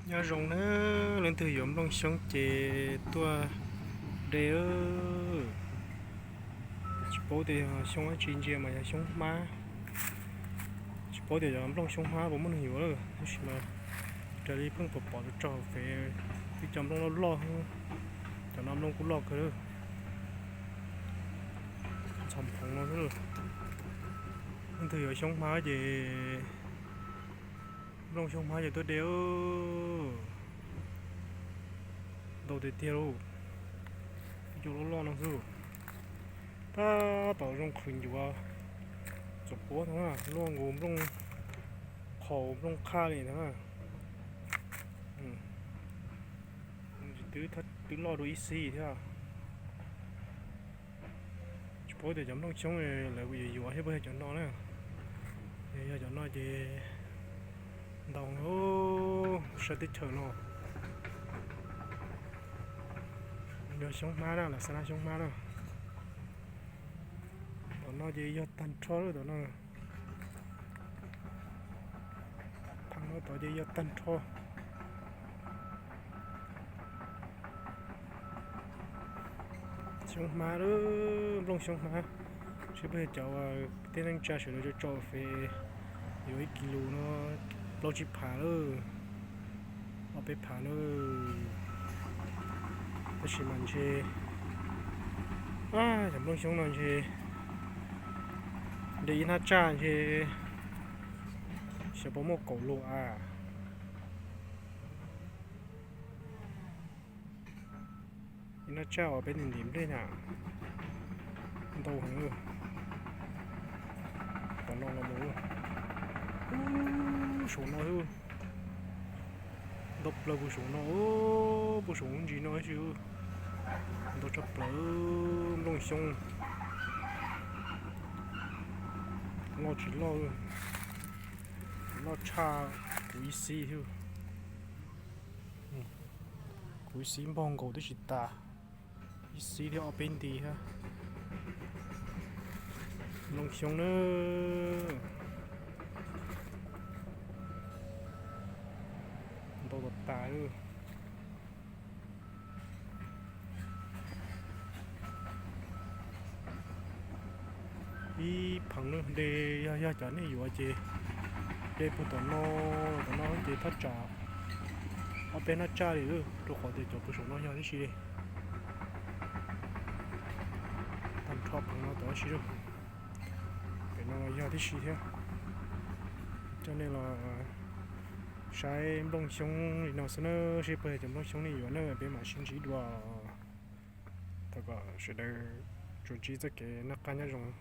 Nyob zoo na, leej twg yuav nplooj xyoob ces tuaj de. Tsis paub tias yog xyoob dab tsi ntsia mas yog xyoob hmab. Tsis paub tias cov nplooj xyoob hmab puas muaj neeg yuav lawm, tab sis mas raws li pheej pom pom tso hauv fev, twb cov nplooj loj loj, cov no nplooj kuj loj kawg lawm. Txhom phoov no xwb. Leej twg yuav xyoob hmab ces, nplooj xyoob hmab ces tuaj de. Ntau tiag tiag lauj. Cov loj loj no xwb. Tab tom zoo qhwv ncuav txom puab ntag na, luaj nkaus nplooj qhaus nplooj qhaj li ntag na. Twb, twb loj dua ib xib thiab. Tsis paub tias cov nplooj xyoob lawv yuav yuav thiab puas yog cov no na. Yog cov no ces ntau, sab teb chaws no. Yog xyoob hmab na, lawv xav na xyoob hmab na. Tom no ces yog tag nrho lawm tom no. Thav no tod ces yog tag nrho. Xyoob hmab lawm, nplooj xyoob hmab. Seb puas yog cov kwv tij neej tsa sawv daws tso tso fev yuav ib kis lus no plaub tsib phav lawm, ob peb phav lawm. Tab sis mas ntshe cov nplooj xyoob no ntshe de ib hnab tsaj ntshe xyov puas muaj kaum lus a. Ib hnab tsaj uas peb ntim ntim nplej na, ntau heev. Tom no los mus, saum no, ntau plaws puag saum no, puag saum lub ntsis no ib si. Ntau tshaj plaws nplooj xyoob. Loj tsis loj, loj tshaj kuv ib xib thiab. Kuv ib xib npog nkaus twb tsis tas, ib xib thiab ob peb nti thiab. Nplooj xyoob na, ntau tas tas. Ib pheev lawm de, yog, yog cov nej yuav ces de puag tom no, tom no ces thaj tsam ob peb hnab tsaj li lawm, rau qhov tias cov puag saum no yog tib si li. Tag nrho pheev no tod tib si lawm, pem no los yog tib si thiab. Coj nej los saib nplooj xyoob li no xwb na, seb puas yog cov nplooj xyoob nej yuav na, peb mam sib ntsib dua. Thov kom sawv daws tsuas ntsib txoj kev noj qab nyob zoo.